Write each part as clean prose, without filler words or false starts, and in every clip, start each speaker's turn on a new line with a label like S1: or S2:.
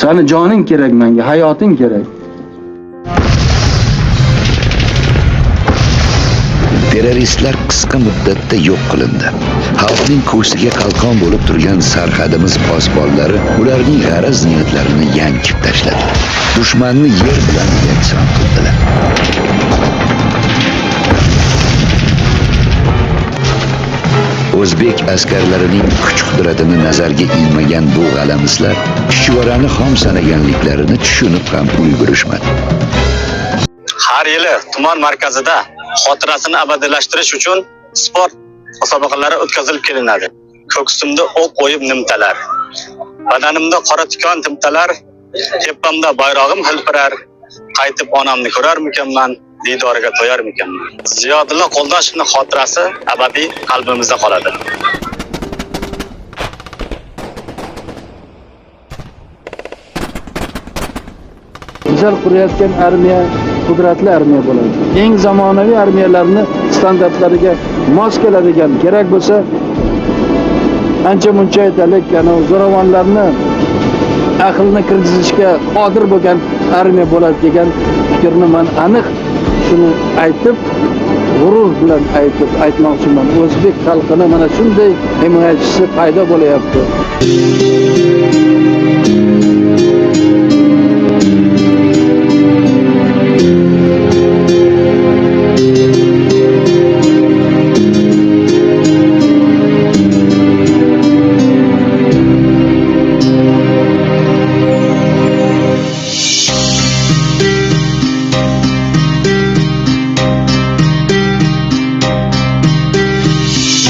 S1: Sani joning kerak menga, hayoting kerak.
S2: Terroristlar qisqa muddatda yo'q qilindi. Xalqning ko'ksiga qalqon bo'lib turgan sarhadimiz posbonlari ularning g'araz niyatlarini yanchib tashladilar. Dushmanni yer bilan yakson qildilar. O'zbek askarlarining kuch-qudratini nazarga ilmagan bu g'alamislar chuchvarani xom sanaganliklarini tushunib ham ulgurishmadi.
S3: Har yili tuman markazida xotirasini abadiylashtirish uchun sport musobaqalari o'tkazilib kelinadi. Ko'ksimda o'q qo'yib nimtalar, badanimda qora tikon timtalar, tepamda bayrog'im hilpirar, qaytib onamni ko'rarmikanman, diydoriga to'yarmikanman. Ziyodulla Qo'ldoshevning xotirasi abadiy qalbimizda qoladi.
S1: Bizlar qurayotgan armiya qudratli armiya bo'ladi. Eng zamonaviy armiyalarni standartlariga mos keladigan, kerak bo'lsa ancha-muncha aytaylik, zo'ravonlarni aqlini kirgizishga qodir bo'lgan armiya bo'ladi degan fikrni men aniq shuni aytib, g'urur bilan aytib aytmoqchiman. O'zbek xalqini mana shunday himoyachisi paydo bo'layapti.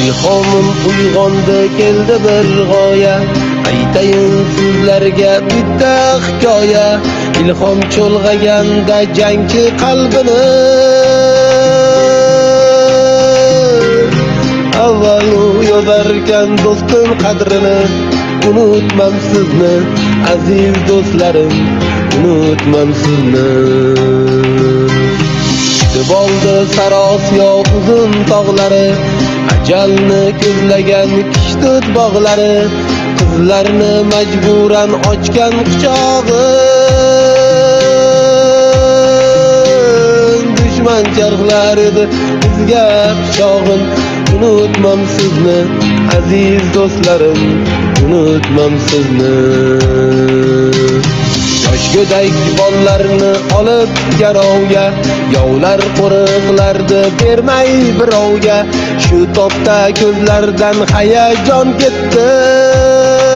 S4: İlhomim uyg'ondi, keldi bir g'oya, aytayin sizlarga bitta hikoya. Ilhom cho'lg'aganda jangchi qalbini, avval u yozarkan do'stim qadrini. Unutmam sizni aziz do'stlarim, unutmam sizni. Kutib oldi Sarosiyo uzun tog'lari, ajalni ko'zlagan kishtut bog'lari, qizlarni majburan ochgan quchog'i. Dushman charxlar edi bizga pichog'in. Unutmam sizni aziz do'stlarim, unutmam sizni. Yosh go'dak bollarni olib garovga, yovlar qo'riqlardi bermay birovga. Shu topda ko'zlardan hayajon ketdi.